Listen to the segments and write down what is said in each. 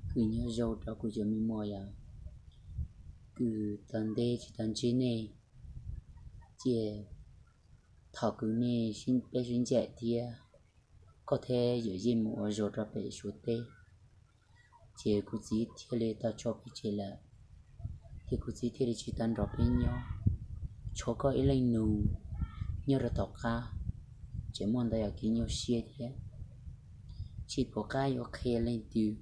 Kws nyob zoo rau kuv cov me muam yom, kws tau ntsib tsis tau ntsib nej, ces thaum kws nej peb sib ncaim thiab koj thiab yawm yij mus ua zog rau pem Suav teb, ces kuv txiv thiaj li tau tso peb tseg lawm, ces kuv txiv thiaj li tsis tau nrog peb nyob. Tshuav koj ib leej nus nyob rau tom qab, tseem muaj ntau yam kev nyuaj siab thiab, tsis pom qab yuav qhia leej twg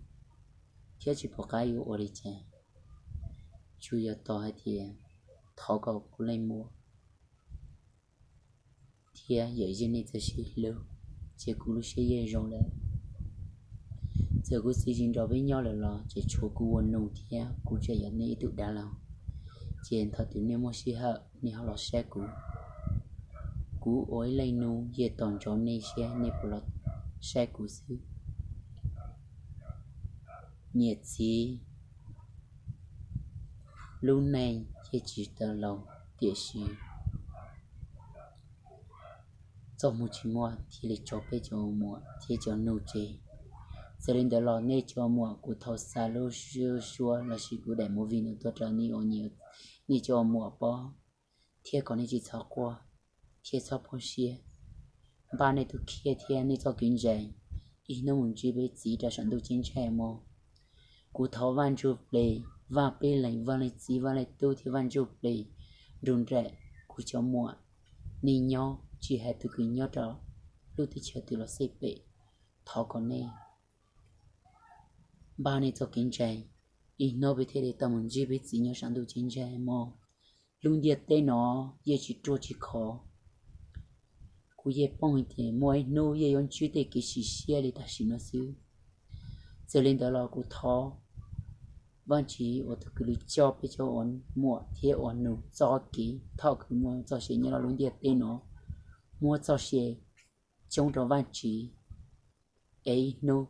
thiab tsis pom qab yuav ua li cas, tsuas yog tos hais tias thov kom kuv leej muam thiab yawm yij nej txawj sib hlub, ces kuv lub siab yeej zoo lawm. Txawm kuv txiv tsis nrog peb nyob lawm los tseem tshuav kuv ua nus thiab kuv tseem yog nej ib tug dab laug, ces thaum twg nej muaj sij hawm nej ho los saib kuv. Kuv ua ib leej nus yeej tos ntsoov nej saib nej puas los saib kuv xwb. Niam txiv lub neej yeej tsis tau laus, tiam sis txoj hmoo tsis muaj thiaj li tso peb cov muam thiab cov nus tseg. Txawm li ntawd los nej cov muam, kuv thov xa lub suab lossis kuv daim movie no tuaj rau nej ua nyias, nej cov muam pom thiab kom nej tsis txhob quaj thiab txhob poob siab. Npaj nej tus khiab thiab nej txoj kev ntseeg, ib hnub mus ntsib peb txiv rau saum ntuj ceeb tsheej mog. Kuv thov Vaj Ntsujplig, Vaj Peb Leeg, Vaj Leej Txiv, Vaj Leej Tub thiab Vaj Ntsujplig nrug nraim kuv cov muam, nej nyob tsis hais tus kws nyob rau lub teb chaws twg los xij pem, thov kom nej npaj nej txoj kev ntseeg, ib hnub peb thiaj li tau mus ntsib peb txiv nyob saum ntuj ceeb tsheej mog. Lub ntiaj teb no yeej tsis ruaj tsis khov, kuv yeej paub hais tias muaj ib hnub yeej yuav ntsib tej kev sim siab li tam sim no xwb. Txawm li ntawd los kuv thov Vaj Tswv uas tus kws lug coj peb cov ua muam thiab ua nus txoj kev, thaum kws muaj txoj sia nyob rau lub ntiaj teb no, muab txoj sia coob rau Vaj Tswv, es ib hnub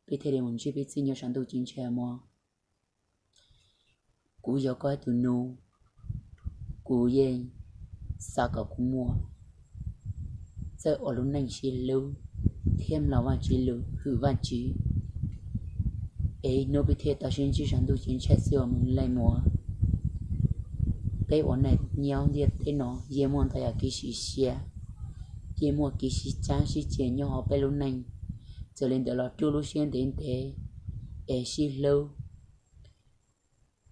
peb thiaj li mus ntsib peb txiv nyob saum ntuj ceeb tsheej mog. Kuv yog koj ib tug nus, kuv yeej xav kom kuv muam txawj ua lub neej sib hlub thiab mloog Vaj Tswv lus, hwm Vaj Tswv, es ib hnub peb thiaj tau sib ntsib saum ntuj ceeb tsheej xwb os me leej muam. Peb ua neej nyob ntiaj teb no yeej muaj ntau yam kev sim siab, yeej muaj kev sib cav sib ceg nyob hauv peb lub neej. Txawm li ntawd los rub lub siab ntev ntev es sib hlub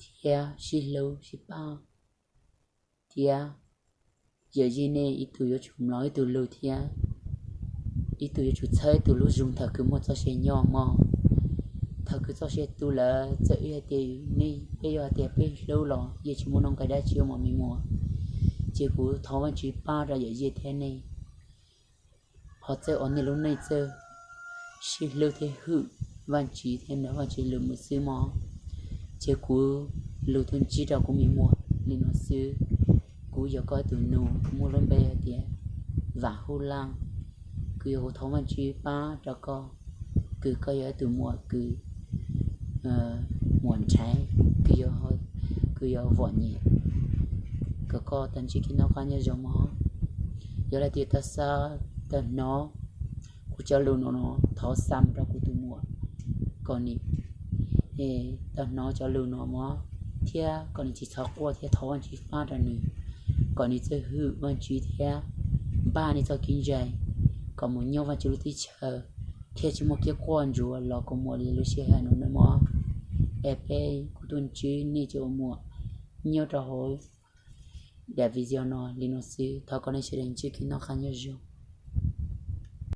thiab sib hlub sib pab, thiab yawm yij nej ib tug yuav tsum mloog ib tug lus thiab ib tug yuav tsum txhawb ib tug lub zug thaum kws muaj txoj sia nyob mog. Thaum kws txoj sia tu lawm, txawm ib hais tias nej peb yuav hais tias peb hlub los yeej tsis muaj nuj nqis dab tsi os me muam. Ces kuv thov Vaj Tswv pab rau yawm yij thiab nej, ho txawj ua nej lub neej txawj sib hlub thiab hwm Vaj Tswv thiab mloog Vaj Tswv lus mus xwb mog. Ces kuv lug tuaj ntsib rau kuv me muam li no xwb. Kuv yog koj ib tug nus, kuv muaj lub npe hais tias Vam Hub Laj. Kuv yog kuv thov Vaj Tswv pab rau koj, kws koj yog ib tug muam kws muam nrhaiv, kws yog, kws yog vom nyem, kom koj tau ntsib kev noj qab nyob zoo mog. Yog hais tias tau xa, tau hnov kuv cov lus no no, thov xa mus rau kuv tus muam, kom nws tau hnov cov lus no mog, thiab kom nws tsis txhob quaj thiab thov Vaj Tswv pab rau nws, kom nws txawj hwm Vaj Tswv thiab npaj nws txoj kev ntseeg, kom mus nyob Vaj Tswv lub teb chaws thiaj tsis muaj kev quaj ntsuag los kua muag li lub sij hawm no nawb mog. Es peb kuv tuaj ntsib nej cov ua muam nyob rau hauv daim video no li no xwb, thov kom nej sawv daws ntsib kev noj qab nyob zoo.